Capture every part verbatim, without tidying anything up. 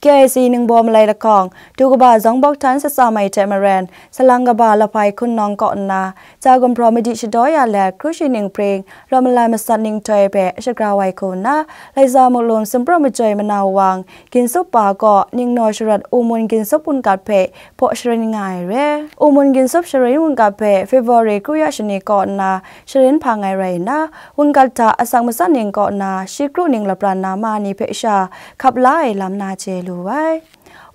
K I C Ningbaw Malai lahkawng, du kaba zawng bawk htan shatsam ai hte maren, salang kaba Lahpai hkun nawng kaw nna, tsa gumhpraw madi shadaw ya let, hkru shi ninghpring, rawt malai masat ninghtoi hpe shagrau ai hku nna, Laiza Muklum Sumpraw Majoi Manau Wang, Ginsup pa kaw ningnaw sharawt Umun Ginsup wungat hpe hpaw sharin nga ai re. Umun Ginsup sharin wungat hpe February kru ya shani kaw nna sharin hpang ai rai nna, wungat hta asak matsat ning kaw nna shi kru ning lapran na ma ni hpe sha hkap la ai lam na chye lu ai.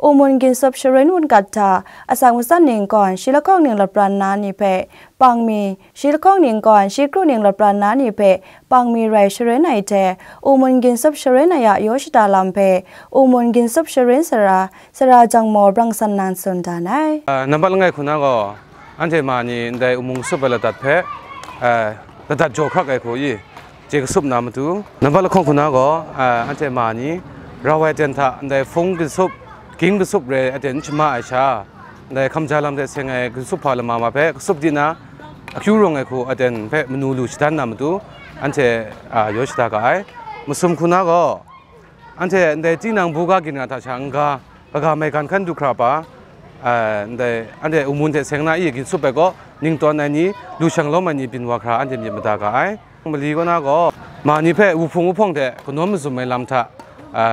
Umun Ginsup sharin wungat hta asak matsat ning kawn shi lahkawng ning lapran na ni hpe pang mi, shi lahkawng ning kawn shi kru ning lapran na ni hpe pang mi rai sharin ai hte, Umun Ginsup sharin ai a yaw shada lam hpe, Umun Ginsup sharin sara, sara Jangmaw Brang San nan tsun dan ai. Ah, nambat langai hku na gaw, anhte ma ni ndai Umun Ginsup ai ladat hpe, ah, ladat jaw hkrak ai hku i, chye kasup na matu, nambat lahkawng hku na gaw, ah, anhte ma ni rau ai ten hta ndai hpung ginsup, ging kasup re ai ten n shama ai sha, ndai hkamja lam hte seng ai ginsup hpa lama ma hpe kasup di na, akyu rawng ai hku aten hpe manu lu shadan na matu, anhte, a, yaw shada ga ai. Masum hku na gaw, anhte ndai tinang buga ginra hta sha n-ga, kaga maigan hkan du hkra pa, a, ndai anhte Umun hte seng na i ginsup ai kaw, ningtawn ai ni, lu shang lawm ai ni byin wa hkra anhte myit mada ga ai. Mali kaw na gaw, ma ni hpe wuhpung wuhpawng hte kanawn mazum ai lam hta, a,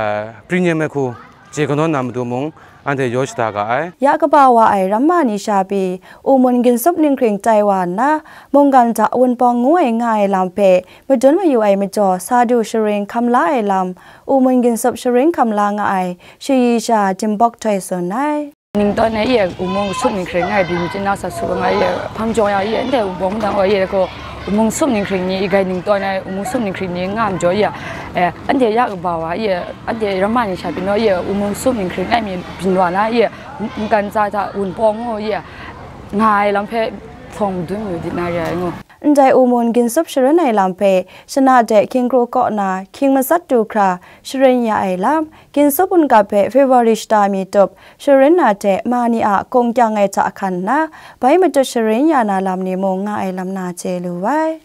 pri nem ai hku, chye kanawn na matu mung, anhte yaw shada ga ai. Ya kaba wa ai ramma ni sha pyi, Umun Ginsup ninghkring tai wa nna, mungkan hta Wunpawng ngu ai nga ai lam hpe madun mayu ai majaw, sa du sharin hkam la ai lam, Umun Ginsup sharin hkam la nga ai, shayi sha Jinbawk Htoi tsun ai. Ningtawn ai, i, Umun Ginsup ninghkring nga ai, byin machyin na sa su nga ai, hpang jawng ya, i, anhte Wunpawng mung dang wa, i, ko, Umun Ginsup ninghkring ni, i, gai ningtawn ai, Umun Ginsup ninghkring ni nga majaw, i, eh, anhte ya kaba wa, i, anhte ramma ni sha pyi naw, i, Umun Ginsup ninghkring ai mi byin wa na, i, n-, nkan tsa hta Wunpawng ngu, i, nga ai lam hpe hpawng madun mayu dit na re ai ngu. Ndai Umun Ginsup sharin ai lam hpe, shana de hkying kru kaw na, hkying matsat du hkra, sharin ya ai lam, Ginsup wungat hpe February shata mi tup, sharin na hte ma ni a kung kyang ai hta hkan nna, bai matut sharin ya na lam ni mung nga ai lam na chye lu ai.